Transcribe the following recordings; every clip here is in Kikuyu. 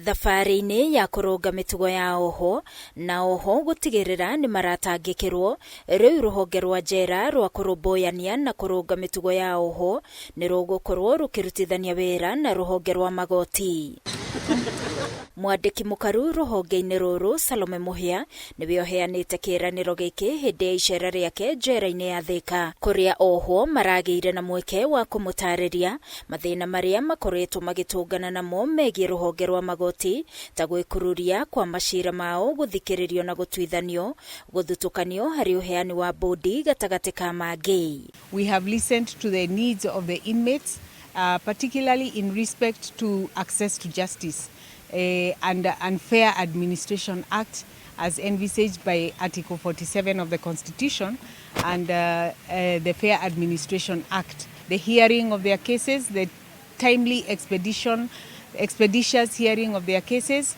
Thabarĩ-inĩ ya kũrũnga mĩtugo ya ohwo na oho gũtigĩrĩra nĩ maratangĩkĩrwo, rĩu rũhonge rwa njera rwa kũrũmbũyania na kũrũnga mĩtugo ya ohwo nĩ rũgũkorwo rũkĩrutithania wĩra na rũhonge rwa magoti. Mwandĩki mũkaru rũhonge-inĩ rũrũ Salome Mũhĩa nĩwe ũheanĩte kĩĩranĩro gĩkĩ hĩndĩ ya icera rĩake njera-inĩ ya Thĩka, kũrĩa ohwo maragĩire na mweke wa kũmũtarĩria mathĩna marĩa makoretwo magĩtũngana namo megiĩ rũhonge rwa magoti ta gwĩkururia kwa macira mao gũthikĩrĩrio na gũtuithanio, gũthutũkanio harĩ ũheani wa mbũndi gatagatĩ ka mangĩ. We have listened to the needs of the inmates, particularly in respect to access to justice and Unfair Administration Act as envisaged by Article 47 of the Constitution and the Fair Administration Act. The hearing of their cases, the timely expeditious hearing of their cases,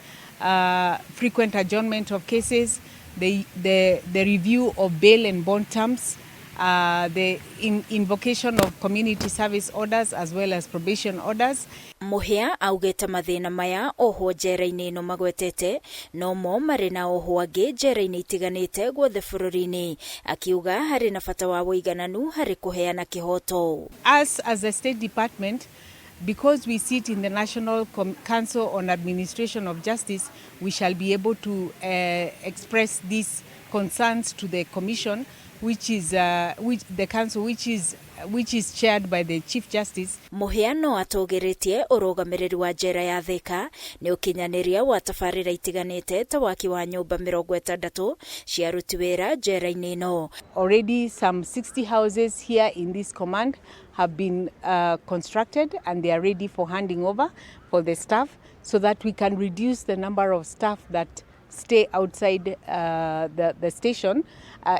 frequent adjournment of cases, the review of bail and bond terms, the invocation of community service orders as well as probation orders. Mũhĩa augĩte mathĩna maya ohwo njera-inĩ ĩno magwetete nomo marĩ na ohwo angĩ njera-inĩ itiganĩte guothe bũrũri-inĩ, akiuga harĩ na bata wa ũigananu harĩ kũheana kĩhoto. Us as a State Department, because we sit in the National Council on Administration of Justice, we shall be able to express these concerns to the Commission, which is which the council, which is chaired by the Chief Justice. Mũhĩa no atũgĩrĩtie ũrũgamĩrĩri wa njera ya Thĩka nĩ ũkinyanĩria wa tabarĩra itiganĩte ta waki wa nyũmba 60 cia aruti wĩra njera-inĩ ĩno. Already some 60 houses here in this command have been constructed and they are ready for handing over for the staff so that we can reduce the number of staff that stay outside the station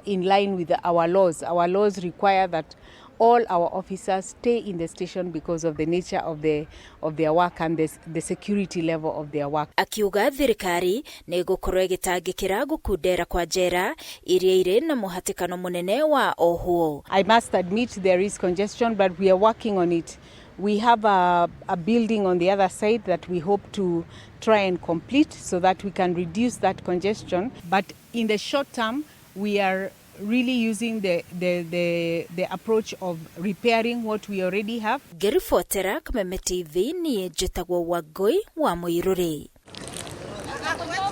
in line with our laws. Our laws require that all our officers stay in the station because of the nature of their work and the security level of their work. Akiuga thirikari nĩ ĩgũkorwo ĩgĩtangĩkĩra gũkundera kwa njera iria irĩ na mũhatĩkano mũnene wa ohwo. I must admit there is congestion, but we are working on it. We have a building on the other side that we hope to try and complete so that we can reduce that congestion. But in the short term, we are really using the approach of repairing what we already have. Ngĩribotera Kameme TV, niĩ njĩtagwo Wangũi wa Mũirũrĩ.